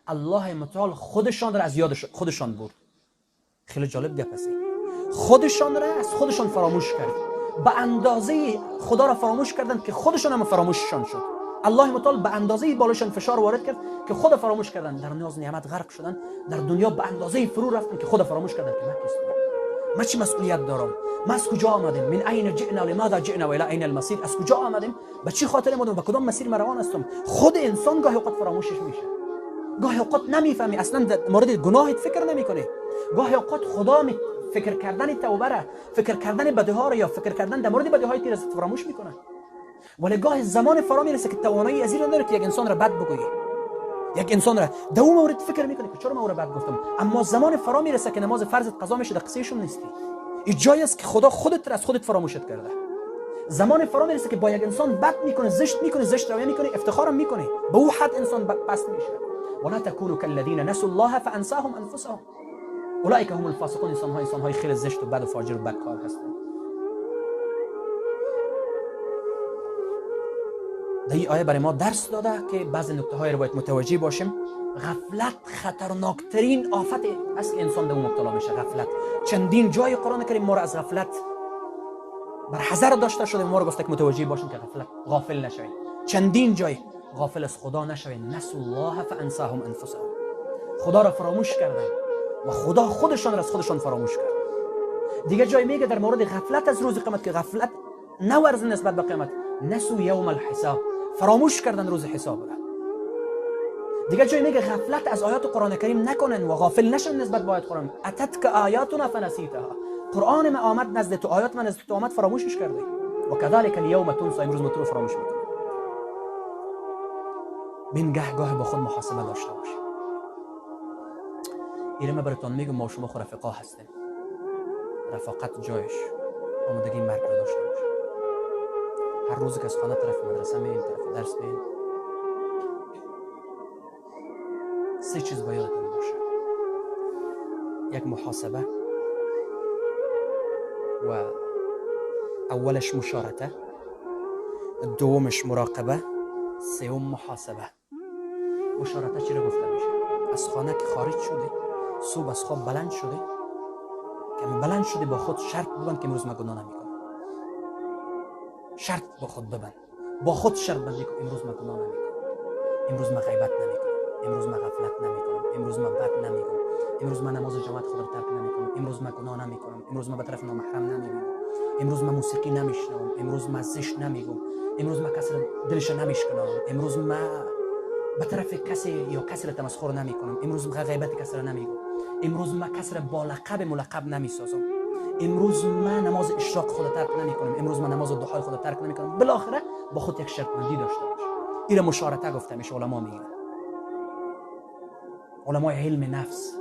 الله متعال خودشان را از یاد خودشان برد. خیلی جالب گپ است. خودشان را از خودشان فراموش کرد. به اندازه خدا را فراموش کردند که خودشان هم فراموششان شد. الله متعال به اندازه بالاشان فشار وارد کرد که خود فراموش کردند. در ناز نعمت غرق شدند، در دنیا به اندازه فرو رفتند که خود فراموش کردند که من کیستم، من چه مسئولیت دارم، ما از کجا آمدیم، من این جئنا لماذا جئنا و الی این المسیر، از کجا آمدیم، به چی خاطر آمدیم، به کدام مسیر ما روان هستم. خود انسان گاهی اوقات فراموشش میشه، گاهی اوقات نمیفهمی، اصلا در مورد گناهت فکر نمیکنی. گاهی اوقات خدا می فکر کردن توبه را، فکر کردن بدیها را، یا فکر کردن در مورد بدیهای تیر فراموش میکنه. ولی گاه زمان فرا میرسه که توانایی از این نداره که یک انسان را بد بگویی، یک انسان را در اون مورد فکر میکنه که چرا من او را بد گفتم، اما زمان فرا میرسه که نماز فرضت قضا میشه، در قصهشون نیستی. این جایی است که خدا خودت را از خودت فراموشت کرده. زمان فرا میرسه که با یک انسان بد میکنه، زشت میکنه، زشت رویه میکنه، افتخارم میکنه، به او حد انسان پست میشه. ولا تكونوا كالذين نسوا الله فانساهم انفسهم اولئک هم الفاسقون. انسان های خیلی زشت و بد و فاجر و بدکار هستند. در این آیه برای ما درس داده که بعضی نکته های رو باید متوجه باشیم. غفلت خطرناکترین آفت است که انسان در اون مبتلا میشه. غفلت چندین جای قرآن کریم ما رو از غفلت بر حذر داشته شده، ما رو گفته که متوجه باشیم که غفلت، غافل نشویم. چندین جای غافل از خدا نشویم. نسوا الله فانساهم انفسهم، خدا را فراموش کردن و خدا خودشان را از خودشان فراموش کرد. دیگه جای میگه در مورد غفلت از روز قیامت که غفلت نورز نسبت به قیامت، نسوا یوم الحساب، فراموش کردن روز حساب را. دیگه جای میگه غفلت از آیات قرآن کریم نکنن و غافل نشن نسبت به آیات قرآن. اتتک آیاتنا فنسیتها، قرآن ما آمد نزد تو، آیات من نزد تو آمد، فراموشش کردی. و کذالک الیوم تنسی، امروز ما تو رو فراموش میکنیم. بین گه گاه با خود محاسبه داشته باشیم. ایره من براتون میگم، ما شما خو رفقا هستیم، رفاقت جایش آمادگی مرگ را داشته باشیم. هر روز که از خانه طرف مدرسه میریم، طرف درس میریم، سه چیز باید یادتون باشه: یک محاسبه، و اولش مشارطه، دومش مراقبه، سوم محاسبه. مشارطه چی رو گفته میشه؟ از خانه که خارج شده، صبح از خواب بلند شده، که بلند شده با خود شرط ببند که امروز من گناه نمیکنم. شرط با خود ببند، با خود شرط بندی کن، امروز من گناه نمیکنم، امروز من غیبت نمیکنم، امروز من غفلت نمیکنم، امروز من بد نمیکنم، امروز من نماز جماعت خود را ترک نمیکنم، امروز من گناه نمیکنم، امروز من به طرف نامحرم نمیبینم، امروز من موسیقی نمیشنوم، امروز من زشت نمیگم، امروز من کسی دلش نمیشکنم، امروز من به طرف کسی یا کسی را تمسخر نمیکنم، امروز من غیبت کسی را نمیگم، امروز من کسی را با لقب ملقب نمیسازم، امروز من نماز اشراق خود ترک نمیکنم، امروز من نماز ضحای خود ترک نمیکنم. بالاخره با خود یک شرط بندی داشته باش. این مشارطه گفته میشه، علما میگن، علمای علم نفس.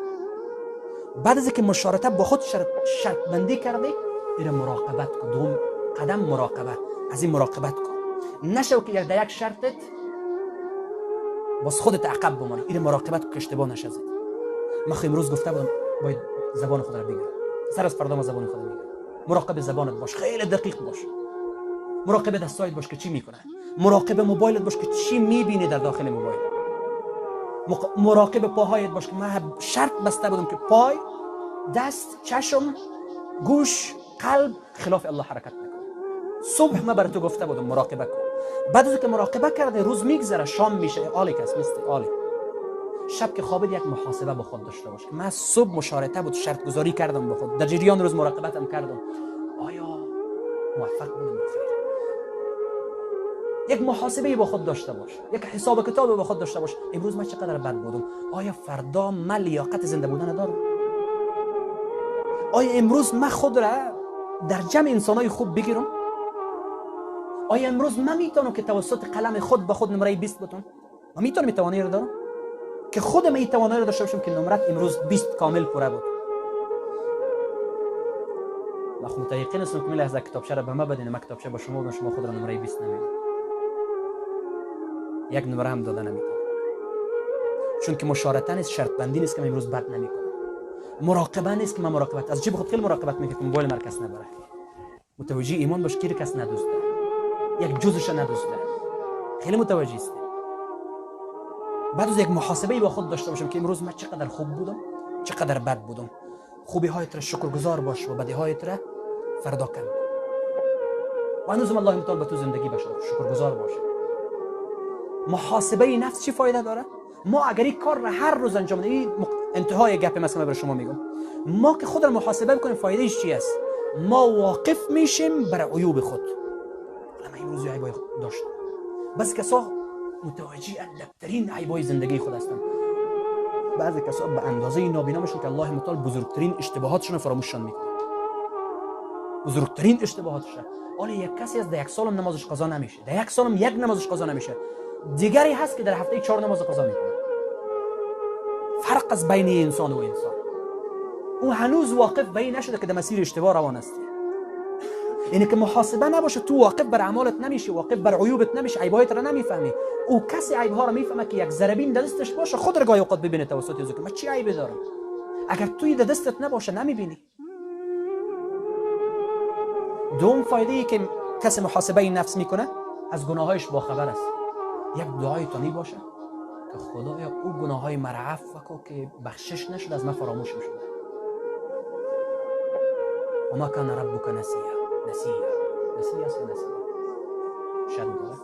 بعد از اینکه مشارطه با خود شرط بندی کردی، این مراقبت کن. دوم قدم مراقبه، از این مراقبت کن، نشو که در یک شرطت باز خودت عقب بمانی. این مراقبت کن که اشتباه نشزید. من خو امروز گفته بودم باید زبان خود را بگیرم، سر از فردا ما زبان خود میگیرم. مراقب زبانت باش، خیلی دقیق باش. مراقب دستایت باش که چی میکنه، مراقب موبایلت باش که چی میبینی در داخل موبایل، مراقب پاهایت باش که من شرط بسته بودم که پای، دست، چشم، گوش، قلب خلاف الله حرکت نکنه. صبح ما برای تو گفته بودم مراقبه کن. بعد از که مراقبه کرده روز میگذره، شام میشه، عالی کس مثل عالی. شب که خوابید یک محاسبه با خود داشته باش. من صبح مشارطه بود، شرط گذاری کردم با خود، در جریان روز مراقبتم کردم، آیا موفق بودم یا خیر؟ یک محاسبه با خود داشته باش، یک حساب کتاب با خود داشته باش. امروز من چقدر بد بودم، آیا فردا من لیاقت زنده بودن دارم؟ آیا امروز من خود را در جمع انسانای خوب بگیرم؟ آیا امروز من میتونم که توسط قلم خود به خود نمره 20 بتونم؟ من میتونم توانایی رو دارم که خودم این توانایی رو داشته باشم که نمرت امروز 20 کامل پوره بود. من خود متیقن هستم که لحظه کتابچه را به من بدین، من کتابچه با شما بدم، شما خود را نمره 20 نمیدین، یک نمره هم داده نمیتونم، چون که مشارطه نیست، شرط بندی نیست که من امروز بد نمیکنم، مراقبه نیست که من مراقبت از جیب خود خیلی مراقبت میکنم که موبایل مرکز نبره. متوجه ایمان باش که کس ندزده، یک جزش ندزده، خیلی متوجه است. بعد از یک محاسبه با خود داشته باشیم که امروز من چقدر خوب بودم، چقدر بد بودم. خوبی هایت را شکرگزار باش و بدی هایت را فردا کم کن. و هنوزم الله متعال به تو زندگی بشه، شکرگزار باش. محاسبه نفس چی فایده داره؟ ما اگر این کار را هر روز انجام بدیم، انتهای گپ مثلا برای شما میگم، ما که خود را محاسبه بکنیم فایدهش چی است؟ ما واقف میشیم بر عیوب خود. من امروز عیبای داشتم. بس کسا متوجه اندکترین عیبای زندگی خود هستند. بعضی کسا به اندازه نابینا میشن که الله متعال بزرگترین اشتباهاتشون رو فراموششان میکنه. بزرگترین اشتباهاتشون. حالا یک کسی از در یک سالم نمازش قضا نمیشه، در یک سالم یک نمازش قضا نمیشه. دیگری هست که در هفته 4 نماز قضا میکنه. فرق از بین انسان و انسان. او هنوز واقف به این نشده که در مسیر اشتباه روان است. یعنی که محاسبه نباشه، تو واقف بر اعمالت نمیشی، واقف بر عیوبت نمیشی، عیبهایت را نمیفهمی. او کسی عیبها را میفهمه که یک ذره در دستش باشه، خود را گاهی اوقات ببینه توسط از که من چی عیبی دارم. اگر توی در دستت نباشه نمیبینی. دوم فایده ای که کسی محاسبه نفس میکنه، از گناهایش باخبر است. یک دعای تانی باشه که خدایا او گناههای مرا عفو کن که بخشش نشد، از من فراموش میشد. و ما کان ربک نسیا. نسیا نسیا است نسیا شد داره.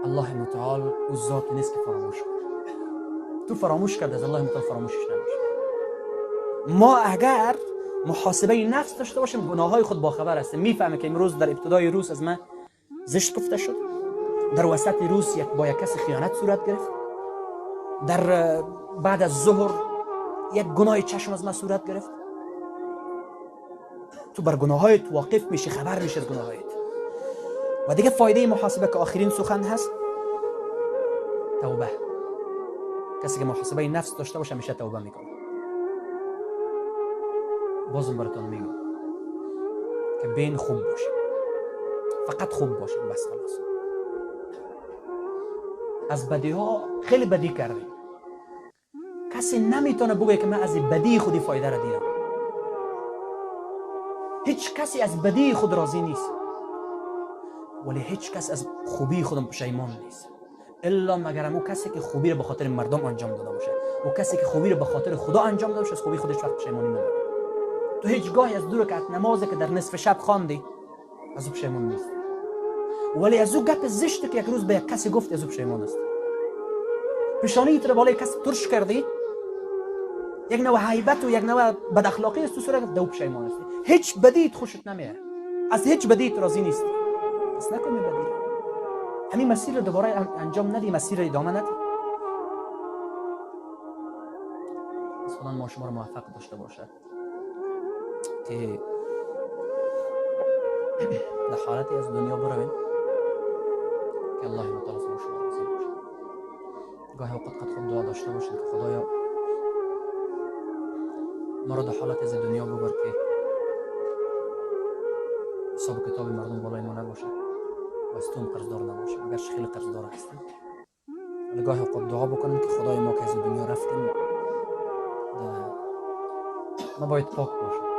الله متعال او ذات نیست که فراموش کنه. تو فراموش کرد، از الله متعال فراموشش نمیشه. ما اگر محاسبه نفس داشته باشیم، گناههای خود باخبر هستیم، میفهمه که امروز در ابتدای روز از من زشت گفته شد، در وسط روز یک با یک کس خیانت صورت گرفت، در بعد از ظهر یک گناه چشم از من صورت گرفت. تو بر گناهایت واقف میشی، خبر میشی از گناهایت. و دیگه فایده محاسبه که آخرین سخن هست، توبه. کسی که محاسبه نفس داشته باشه همیشه توبه میکنه. بازم براتون میگم که بین خوب باشه، فقط خوب باشه بس، خلاص. از بدی ها خیلی بدی کردیم، کسی نمیتونه بگه که من از بدی خودی فایده را دیدم. هیچ کسی از بدی خود راضی نیست، ولی هیچ کس از خوبی خودم پشیمان نیست، الا مگر او کسی که خوبی را به خاطر مردم انجام داده باشه، و کسی که خوبی را به خاطر خدا انجام داده باشه از خوبی خودش وقت پشیمانی نداره. تو هیچگاهی از 2 رکعت نمازی که در نصف شب خواندی از او پشیمان نیست، ولی از او گپ زشت که یک روز به یک کسی گفت از او پشیمان است. پیشانی تو بالای کسی ترش کردی، یک نوع هیبت و یک نوع بد اخلاقی است تو صورت، دو پشیمان هستی. هیچ بدیت خوشت نمیاد، از هیچ بدیت راضی نیستی. پس نکنی بدی، همین مسیر رو دوباره انجام ندی، مسیر رو ادامه ندی. از خدا ما شما رو موفق داشته باشد که در حالتی از دنیا برویم که الله متعال از ما شما راضی باشه. گاهی اوقات قد خود دعا داشته باشید که خدایا ما را در حالت از دنیا ببر که حساب کتاب مردم بالای ما نباشه و از تو قرضدار نباشیم، اگرچه خیلی قرضدار هستیم. ولی گاهی اوقات دعا بکنیم که خدای ما که از دنیا رفتیم ما باید پاک باشیم.